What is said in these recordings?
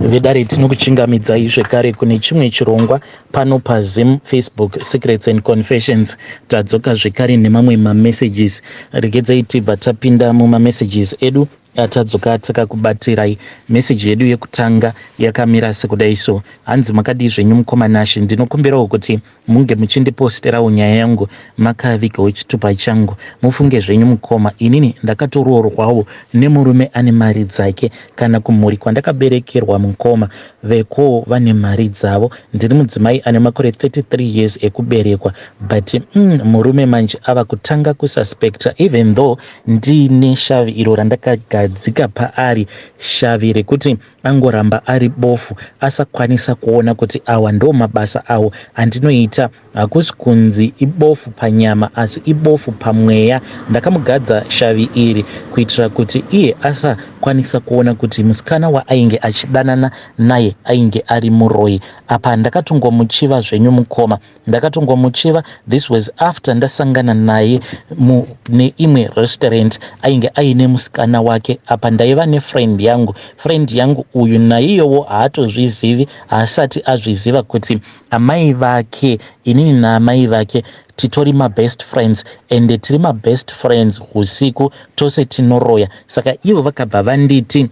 Vedare, tinokuchingamidzai zvekare kune chimwe chirongwa pano paZim Facebook Secrets and Confessions. Tadzoka zvekare nemamwe mamessages. Regedzai tibva tapinda mumamessages edu atadzoka takakubatirai. Meseji yedu yekutanga yakamira sekudai so. Hanzi, makadii zvenyu mukoma Nashe? Ndinokumbirawo kuti munge muchindiposterawo nyaya yangu makavigawo chitupa changu. Mufunge zvenyu mukoma, inini ndakatoroorwawo nemurume ane mari dzake. Kana kumhuri kwandakaberekerwa mukoma, vekowo vane mari dzavo. Ndiri mudzimai ane makore 33 years ekuberekwa, but murume manje ava kutanga kususpecta, even though ndiine shavi iro randakagadzika paari, shavi rekuti angoramba ari bofu, asakwanisa kuona kuti awa ndo mabasa awo andinoita. Hakusi kunzi ibofu panyama, asi ibofu pamweya. Ndakamugadza shavi iri kuitira kuti iye asakwanisa kuona kuti musikana waainge achidanana naye ainge ari muroyi. Apa ndakatongomuchiva zvenyu mukoma, ndakatongomuchiva. This was after ndasangana naye mune imwe restaurant, ainge aine musikana wake. Apa ndaiva nefriend yangu. Friend yangu uyu naiyowo haatozvizivi, haasati azviziva kuti amai vake, inini naamai vake titori mabest friends, ende tiri mabest friends usiku tose tinoroya. Saka ivo vakabva vanditi,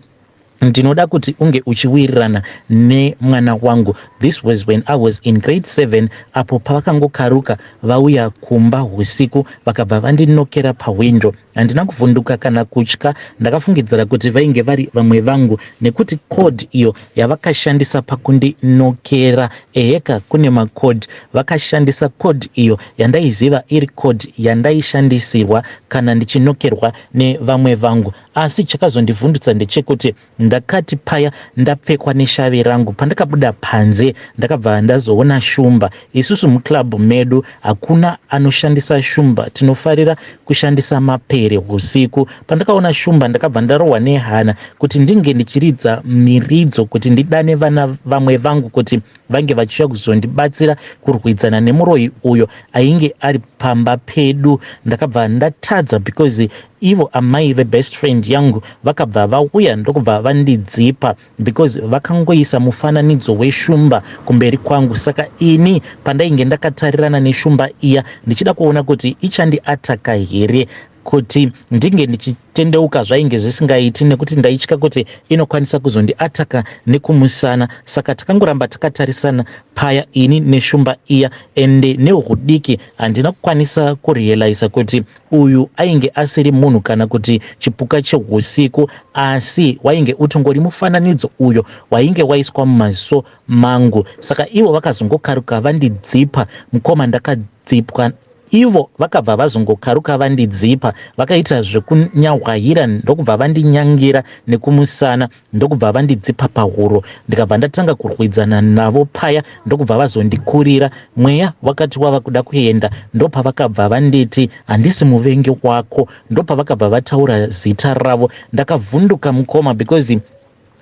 "Ndinoda kuti unge uchiwirirana nemwana wangu." This was when I was in grade 7. Apo pavakangokaruka vauya kumba usiku, vakabva vandinokera pahwindo. Handina kuvhunduka kana kutya. Ndakafungidzira kuti vainge vari vamwe vangu, nekuti code iyo yavakashandisa pakundinokera, eheka, kune macode, vakashandisa code iyo yandaiziva iri code yandaishandisirwa kana ndichinokerwa nevamwe vangu. Asi chakazondivhundutsa ndechekuti ndakati paya ndapfekwa neshavi rangu, pandakabuda panze ndakabva ndazoona shumba. Isusu muclub medu hakuna anoshandisa shumba, tinofarira kushandisa mapere usiku. Pandakaona shumba ndakabva ndarohwa nehana kuti ndinge ndichiridza miridzo kuti ndidane vana vamwe vangu kuti vange vachiuya kuzondibatsira kurwidzana nemuroyi uyo ainge ari pamba pedu. Ndakabva ndatadza because ivo amai vebest friend yangu vakabva vauya ndokubva vandidzipa, because vakangoisa mufananidzo weshumba kumberi kwangu. Saka ini pandainge ndakatarirana neshumba iya ndichida kuona kuti ichandiataka here, kuti ndinge ndichitendeuka zvainge zvisingaiti, nekuti ndaitya kuti inokwanisa kuzondiataka nekumusana. Saka takangoramba takatarisana paya, ini neshumba iya, ende neudiki handina kukwanisa kurealiza kuti uyu ainge asiri munhu kana kuti chipuka cheusiku, asi wainge utongori mufananidzo uyo wainge waiswa mumaziso mangu. Saka ivo vakazongokaruka vandidzipa mukoma, ndakadzipwa. Ivo vakabva vazongokaruka vandidzipa, vakaita zvekunyahwaira ndokubva vandinyangira nekumusana, ndokubva vandidzipa pahuro. Ndikabva ndatanga kurwidzana navo paya, ndokubva vazondikurira. Mweya wakati wava kuda kuenda, ndopavakabva vanditi, "Handisi muvengi wako." Ndopavakabva vataura zita ravo. Ndakavhunduka mukoma, because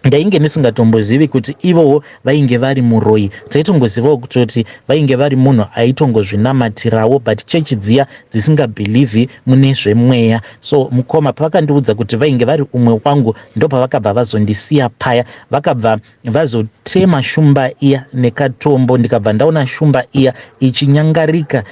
ndainge ndisingatombozivi kuti ivowo vainge vari muroyi. Taitongozivawo kutoti vainge vari munhu aitongozvinamatirawo, but chechi dziya dzisingabhilivhi mune zvemweya. So mukoma, pavakandiudza kuti vainge vari umwe wangu, ndopavakabva vazondisiya paya. Vakabva vazotema shumba iya nekatombo, ndikabva ndaona shumba iya ichinyangarika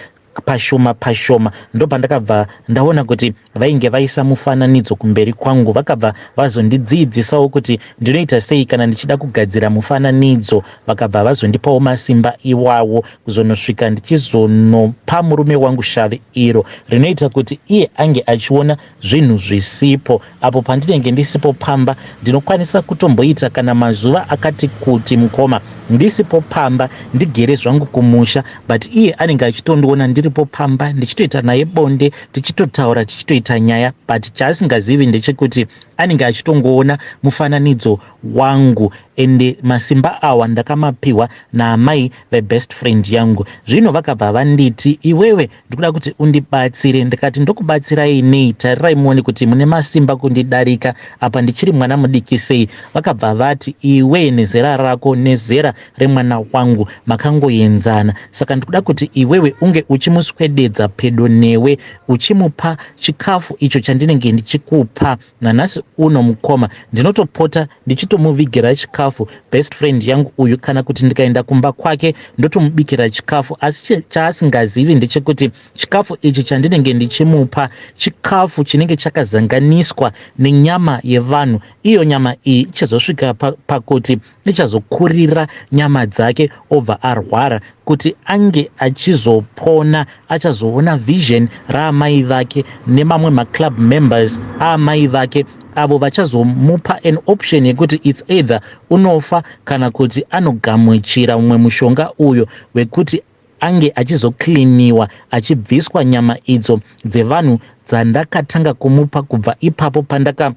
pashoma pashoma. Ndopandakabva ndaona kuti vainge vaisa mufananidzo kumberi kwangu. Vakabva vazondidzidzisawo kuti ndinoita sei kana ndichida kugadzira mufananidzo. Vakabva vazondipawo masimba iwawo, kuzonosvika ndichizonopa murume wangu shavi iro rinoita kuti iye ange achiona zvinhu zvisipo apo pandinenge ndisipo pamba. Ndinokwanisa kutomboita kana mazuva akati kuti mukoma ndisipo pamba, ndigere zvangu kumusha, but iye anenge achitondiona ndiripo pamba, ndichitoita naye bonde, tichitotaura, tichitoita nyaya, but chaasingazivi ndechekuti anenge achitongoona mufananidzo wangu. Ende masimba awa ndakamapiwa naamai vebest friend yangu. Zvino vakabva vanditi, "Iwewe, ndikuda kuti undibatsire." Ndikati, "Ndokubatsirai nei? Tarirai muone kuti mune masimba kundidarika, apa ndichiri mwana mudiki sei?" Vakabva vati, "Iwe nezera rako nezera remwana wangu makangoenzana, saka ndikuda kuti iwewe unge uchimuswededza pedo newe, uchimupa chikafu icho chandinenge ndichikupa nanhasi." Nanhasi uno mukoma, ndinotopota ndichitomuvigira chikafu best friend yangu uyu, kana kuti ndikaenda kumba kwake ndotomubikira chikafu. Asi chaasingazivi ndechekuti chikafu ichi chandinenge ndichimupa chikafu chinenge chakazanganiswa nenyama yevanhu. Iyo nyama iyi ichazosvika pakuti ichazokurira nyama dzake, obva arwara. Kuti ange achizopona, achazoona vision raamai vake nemamwe maclub members aamai vake, avo vachazomupa an option yekuti it's either unofa kana kuti anogamuchira mumwe mushonga uyo wekuti ange achizokliniwa, achibviswa nyama idzo dzevanhu dzandakatanga kumupa kubva ipapo pandaka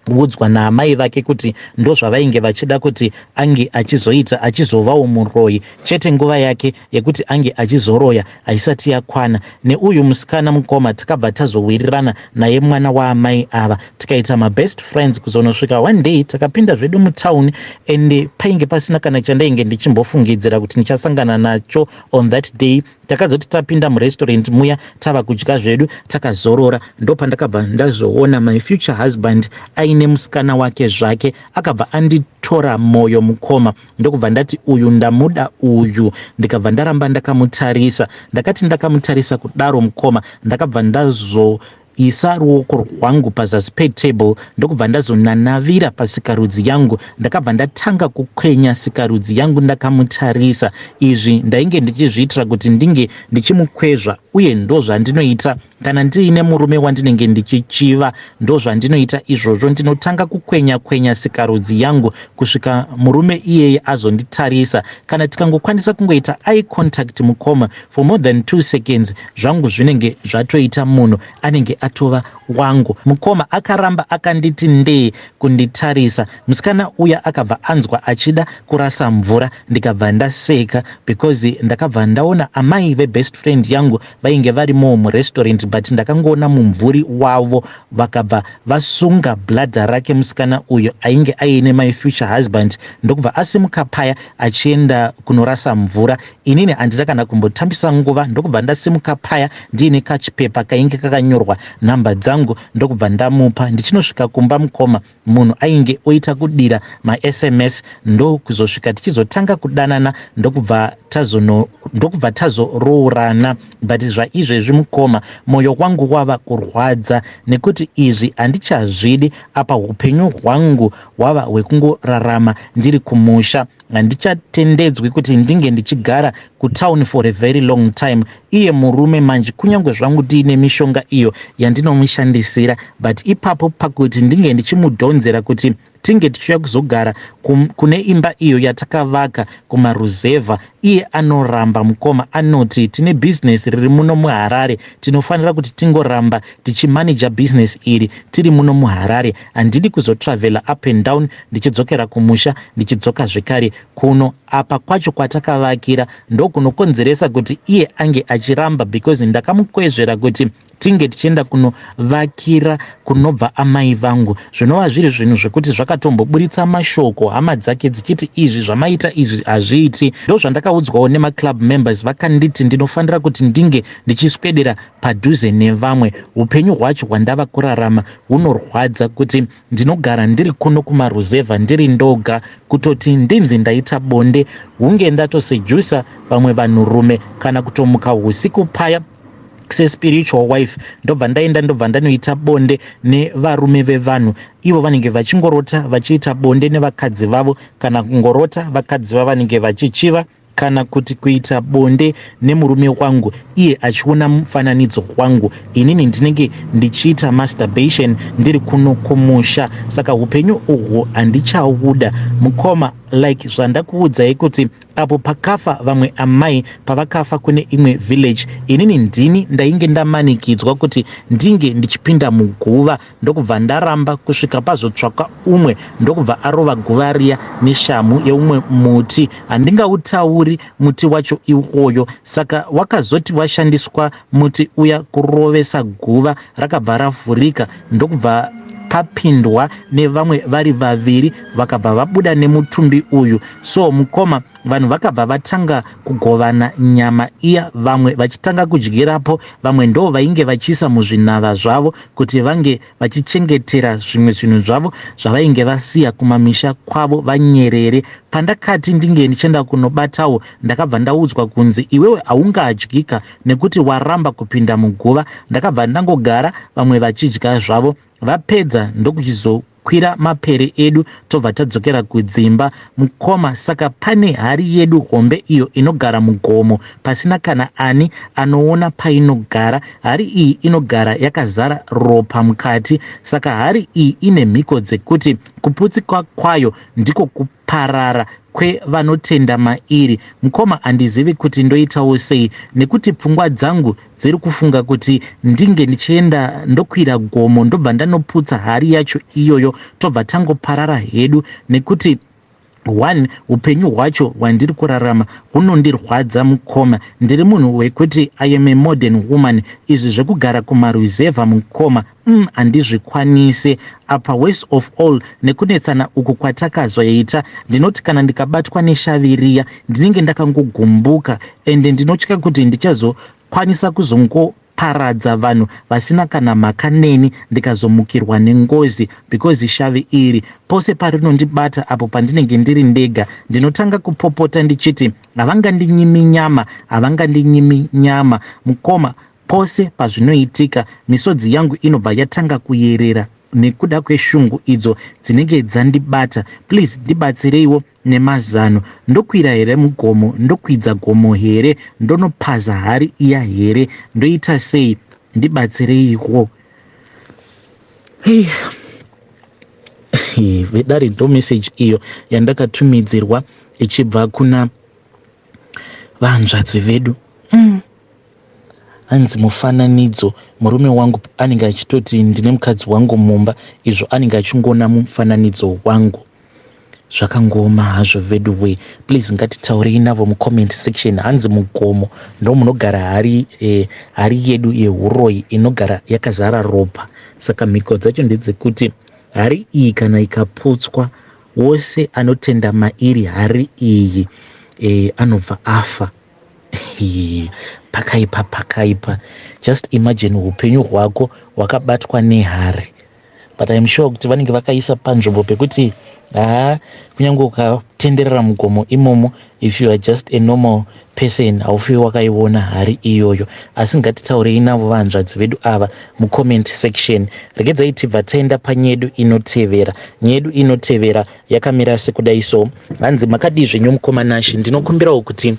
udzwa naamai vake kuti ndozvavainge vachida kuti ange achizoita, achizovawo muroyi chete. Nguva yake yekuti ange achizoroya haisati yakwana. Neuyu musikana mukoma, takabva tazowirirana naye, mwana waamai ava, tikaita mabest friends kuzonosvika one day takapinda zvedu mutauni, and painge pasina kana chandainge ndichimbofungidzira kuti ndichasangana nacho on that day. Takazoti tapinda murestaurant muya, tava kudya zvedu takazorora, ndopandakabva ndazoona my future husband aine musikana wake zvake. Akabva anditora mwoyo mukoma, ndokubva ndati, "Uyu ndamuda uyu." Ndikabva ndaramba ndakamutarisa. Ndakati ndakamutarisa kudaro mukoma, ndakabva ndazo isa ruoko rwangu pazasi petable, ndokubva ndazonanavira pasikarudzi yangu. Ndakabva ndatanga kukwenya sikarudzi yangu ndakamutarisa. Izvi ndainge ndichizviitira kuti ndinge ndichimukwezva, uye ndo zvandinoita kana ndiine murume wandinenge ndichichiva. Ndo zvandinoita izvozvo, ndinotanga kukwenya kwenya sikarudzi yangu kusvika murume iyeye azonditarisa. Kana tikangokwanisa kungoita eye contact mukoma for more than 2 seconds, zvangu zvinenge zvatoita, munhu anenge atova wangu. Mukoma, akaramba akanditi ndee kunditarisa. Musikana uya akabva anzwa achida kurasa mvura. Ndikabva ndaseka because ndakabva ndaona amai vebest friend yangu vainge varimowo murestaurant, but ndakangoona mumvuri wavo. Vakabva vasunga bladder rake musikana uyo ainge aine my future husband, ndokubva asimuka paya achienda kunorasa mvura. Inini handina kana kumbotambisa nguva, ndokubva ndasimuka paya ndiine kachipepa kainge kakanyorwa nhamba dzangu, ndokubva ndamupa. Ndichinosvika kumba mukoma, munhu ainge oita kudira maSMS, ndokuzosvika tichizotanga kudanana, ndokubva tazoroorana. But zvaizvezvi mukoma, mwoyo wangu wava kurwadza nekuti izvi handichazvidi. Apa upenyu hwangu hwava hwekungorarama ndiri kumusha. Handichatendedzwi kuti ndinge ndichigara kutown for a very long time. Iye murume manje, kunyange zvangu ndiine mishonga iyo yandinomushandisira, but ipapo pakuti ndinge ndichimudhonzera kuti tinge tichiuya kuzogara kune imba iyo yatakavaka kumaruzevha, iye anoramba mukoma. Anoti tine bhizinesi riri muno muHarare, tinofanira kuti tingoramba tichimaneja bhizinesi iri tiri muno muHarare. Handidi kuzotravhela up and down, ndichidzokera kumusha, ndichidzoka zvekare kuno. Apa kwacho kwatakavakira ndokunokonzeresa kuti iye ange achiramba, because ndakamukwezvera kuti tinge tichienda kunovakira kunobva amai vangu, zvinova zviri zvinhu zvekuti zvakatomboburitsa mashoko, hama dzake dzichiti izvi zvamaita izvi hazviiti. Ndo zvandakaudzwawo nemaclub members, vakanditi ndinofanira kuti ndinge ndichiswedera padhuze nevamwe. Upenyu hwacho hwandava kurarama hunorwadza, kuti ndinogara ndiri kuno kumaruzevha ndiri ndoga. Kutoti ndinzi ndaita bonde, hunge ndatosejusa vamwe vanhurume, kana kutomuka usiku paya sespiritual wife, ndobva ndaenda, ndobva ndanoita bonde nevarume vevanhu. Ivo vanenge vachingorota vachiita bonde nevakadzi vavo, kana kungorota vakadzi vavanenge vachichiva, kana kuti kuita bonde nemurume wangu iye achiona mufananidzo wangu. Inini ndinenge ndichiita masturbation ndiri kuno kumusha. Saka upenyu uhwu handichauda mukoma. Like zvandakuudzai kuti apo pakafa vamwe amai, pavakafa kune imwe village, inini ndini ndainge ndamanikidzwa kuti ndinge ndichipinda muguva, ndokubva ndaramba kusvika pazotsvakwa umwe, ndokubva arova guva riya neshamhu yeumwe muti. Handingautauri muti wacho iwoyo. Saka wakazoti washandiswa muti uya kurovesa guva, rakabva ravhurika, ndokubva pazobuda. papindwa nevamwe vari vaviri vakabva vabuda nemutumbi uyu. So mukoma, vanhu vakabva vatanga kugovana nyama iya, vamwe vachitanga kudyirapo, vamwe ndo vainge vachiisa muzvinava zvavo kuti vange vachichengetera zvimwe zvinhu zvavo zvavainge vasiya kumamisha kwavo vanyerere. Pandakati ndinge ndichienda kunobatawo, ndakabva ndaudzwa kunzi iwewe haungadyika nekuti waramba kupinda muguva. Ndakabva ndangogara vamwe vachidya zvavo. Vapedza ndokuchizokwira mapere edu tobva tadzokera kudzimba. Mukoma, saka pane hari yedu hombe iyo inogara mugomo pasina kana ani anoona painogara. Hari iyi inogara yakazara ropa mukati, saka hari iyi ine mhiko dzekuti kuputsika kwayo ndiko kuparara kwevanotenda mairi. Mukoma, handizivi kuti ndoitawo sei nekuti pfungwa dzangu dziri kufunga kuti ndinge ndichienda ndokwira gomo ndobva ndanoputsa hari yacho iyoyo tobva tangoparara hedu, nekuti one, upenyu hwacho hwandiri kurarama hunondirwadza. Mukoma, ndiri munhu wekuti I am a modern woman. Izvi zvekugara kumaruzevha, mukoma, handizvikwanise. Apa worst of all, nekunetsana uku kwatakazoita, ndinoti kana ndikabatwa neshaviriya ndinenge ndakangogumbuka, ende ndinotya kuti ndichazokwanisa kuzongoparadza vanhu vasina kana mhaka neni ndikazomukirwa nengozi, because shavi iri pose parinondibata apo pandinenge ndiri ndega, ndinotanga kupopota ndichiti havangandinyimi nyama, havangandinyimi nyama. Mukoma, pose pazvinoitika misodzi yangu inobva yatanga kuyerera nekuda kweshungu idzo dzinenge dzandibata. Please ndibatsireiwo nemazano. Ndokwira here mugomo? Ndokwidza gomo here? Ndonopaza hari iya here? Ndoita sei? Ndibatsireiwo. Hey. Vedare, ndo message iyo yandakatumidzirwa ichibva kuna vanzvadzi vedu. Hanzi mufananidzo, murume wangu anenge achitoti ndine mukadzi wangu mumba, izvo anenge achingoona mufananidzo wangu. Zvakangoma hazvo vedu we. Please ngatitaurei navo mucomment section. Hanzi mugomo ndo munogara hari, hari yedu yeuroyi inogara yakazara ropa. Saka mhiko dzacho ndedzekuti hari iyi kana ikaputswa, wose anotenda mairi hari iyi anobva afa. Pakaipa, pakaipa. Just imagine upenyu hwako hwakabatwa nehari. But I'm sure kuti vanenge vakaisa panzvimbo pekuti haa, kunyange ukatenderera mugomo imomo, if you are just a normal person, haufi wakaiona hari iyoyo. Asi ngatitaurei navo vanzvadzi vedu ava mucomment section. Regedzai tibva taenda panyedu inotevera. Nyedu inotevera yakamira sekudai so. Hanzi, makadii zvenyu mukoma Nashe? Ndinokumbirawo kuti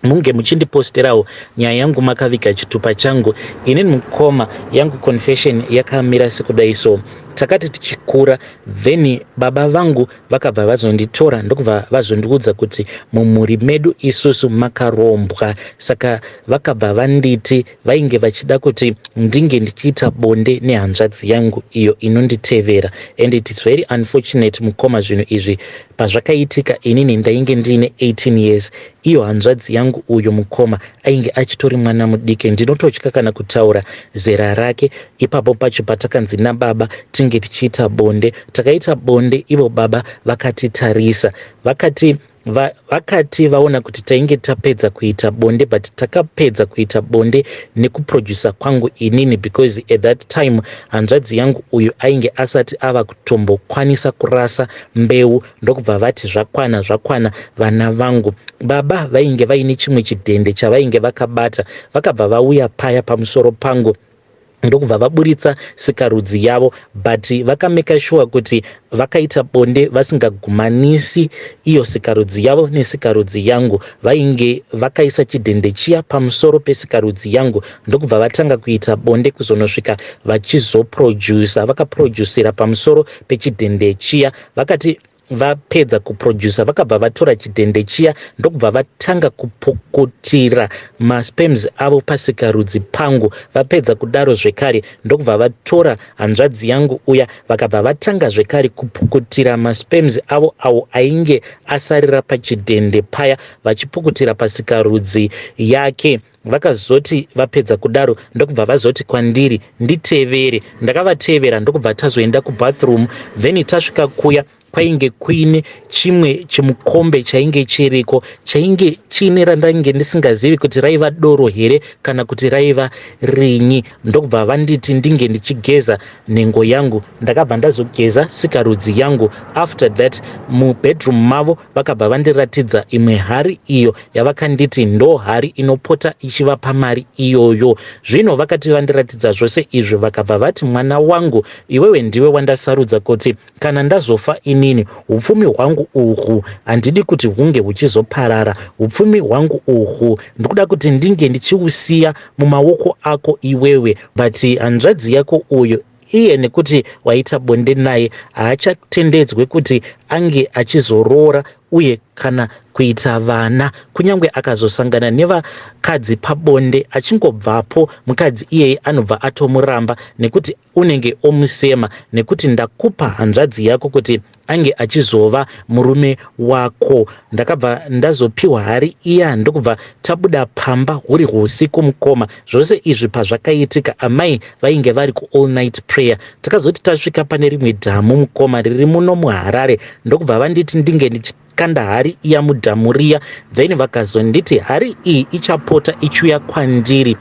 munge muchindiposterawo nyaya yangu makaviga chitupa changu. Inini mukoma, yangu confession yakamira sekudai so. Takati tichikura, then baba vangu vakabva vazonditora ndokubva vazondiudza kuti mumhuri medu isusu makarombwa. Saka vakabva vanditi vainge vachida kuti ndinge ndichiita bonde nehanzvadzi yangu iyo inonditevera. And it is very unfortunate, mukoma, zvinhu izvi pazvakaitika inini ndainge ndiine 18 years, iyo hanzvadzi yangu uyu, mukoma, ainge achitori mwana mudiki. Ndinototya kana kutaura zera rake. Ipapo pacho patakanzi nababa tinge tichiita bonde, takaita bonde ivo baba vakatitarisa, vakati vaona kuti tainge tapedza kuita bonde. But takapedza kuita bonde nekuprodusa kwangu inini, because at that time hanzvadzi yangu uyu ainge asati ava kutombokwanisa kurasa mbeu. Ndokubva vati zvakwana, zvakwana, vana vangu. Baba vainge vaine chimwe chidhende chavainge vakabata. Vakabva vauya paya pamusoro pangu ndokubva vaburitsa sikarudzi yavo, but vakameka sure kuti vakaita bonde vasingagumanisi iyo sikarudzi yavo nesikarudzi yangu. Vainge vakaisa chidhende chiya pamusoro pesikarudzi yangu, ndokubva vatanga kuita bonde kuzonosvika vachizoprodusa. Vakaproducira pamusoro pechidhende chiya. Vakati Vapedza kuproducer, vakabva vatora chidhende chiya, ndokubva vatanga kupukutira masperms avo pasikarudzi pangu. Vapedza kudaro zvekare, ndokubva vatora hanzvadzi yangu uya, vakabva vatanga zvekare kupukutira masperms avo awo ainge asarira pachidhende paya, vachipukutira pasikarudzi yake. Vakazoti vapedza kudaro, ndokubva vazoti kwandiri nditevere. Ndakavatevera, ndokubva tazoenda kubathroom. Then tasvika kuya, kwainge kuine chimwe chimukombe chainge chiriko, chainge chiine randainge ndisingazivi kuti raiva doro here kana kuti raiva rinyi. Ndokubva vanditi ndinge ndichigeza nhengo yangu. Ndakabva ndazogeza sikarudzi yangu. After that, mubedroom mavo vakabva vandiratidza imwe hari iyo yavakanditi ndo hari inopota ichivapa mari iyoyo. Zvino vakati vandiratidza zvose izvi, vakabva vati, "Mwana wangu, iwewe ndiwe wandasarudza kuti kana ndazofa inini, upfumi hwangu uhwu handidi kuti hunge huchizoparara. Upfumi hwangu uhwu ndikuda kuti ndinge ndichiusiya mumaoko ako iwewe. But hanzvadzi yako uyu iye, nekuti waita bonde naye, haachatendedzwe kuti ange achizoroora uye kana kuita vana. Kunyange akazosangana nevakadzi pabonde, achingobvapo mukadzi iyeye anobva atomuramba, nekuti unenge omusema, nekuti ndakupa hanzvadzi yako kuti ange achizova murume wako." Ndakabva ndazopiwa hari iya, ndokubva tabuda pamba huri usiku. Mukoma, zvose izvi pazvakaitika, amai vainge vari kuall night prayer. Takazoti tasvika pane rimwe dhamu, mukoma, riri muno muHarare, ndokubva vanditi ndinge ndichikanda hari iya mudhamu riya. Then vakazonditi hari iyi ichapota ichiuya kwandiri,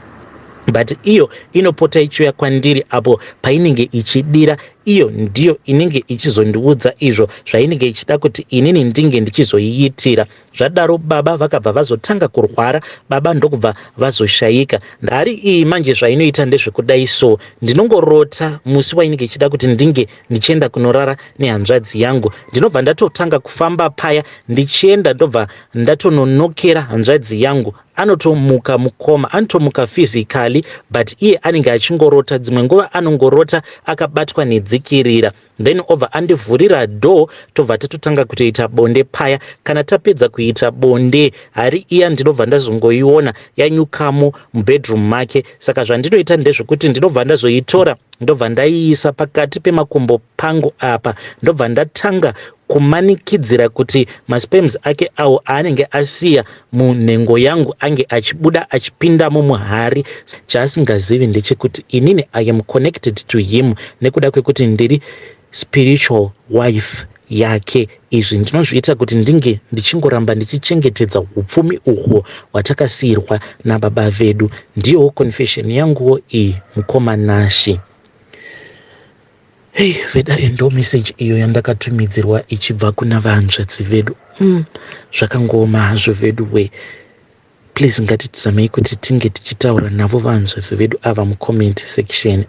but iyo inopota ichiuya kwandiri apo painenge ichidira. Iyo ndiyo inenge ichizondiudza izvo zvainenge ichida kuti inini ndinge ndichizoiitira. Zvadaro, baba vakabva vazotanga kurwara, baba ndokubva vazoshayika. Hari iyi manje zvainoita ndezvekudai so: ndinongorota musi wainenge ichida kuti ndinge ndichienda kunorara nehanzvadzi yangu. Ndinobva ndatotanga kufamba paya ndichienda, ndobva ndatononokera hanzvadzi yangu. Anotomuka, mukoma, anotomuka physically, but iye anenge achingorota. Dzimwe nguva anongorota akabatwa nedzikirira, then obva andivhurira door, tobva tatotanga kutoita bonde paya. Kana tapedza kuita bonde, hari iya ndinobva ndazongoiona yanyukamo mubedroom make. Saka zvandinoita ndezvekuti ndinobva ndazoitora, ndobva ndaiisa pakati pemakumbo pangu apa, ndobva ndatanga kumanikidzira kuti masperms ake awo aanenge asiya munhengo yangu ange achibuda achipindamo muhari. Chaasingazivi ndechekuti inini I am connected to him nekuda kwekuti ndiri spiritual wife yake. Izvi ndinozviita kuti ndinge ndichingoramba ndichichengetedza upfumi uhwo hwatakasiyirwa nababa vedu. Ndiyo confession yanguwo iyi, mukoma Nashi. Hei vedare, ndo message iyo yandakatumidzirwa ichibva kuna vanzvadzi vedu. Zvakangooma hazvo vedu we. Please, ngatitizamei kuti tinge tichitaura navo vanzvadzi vedu ava mucomment section.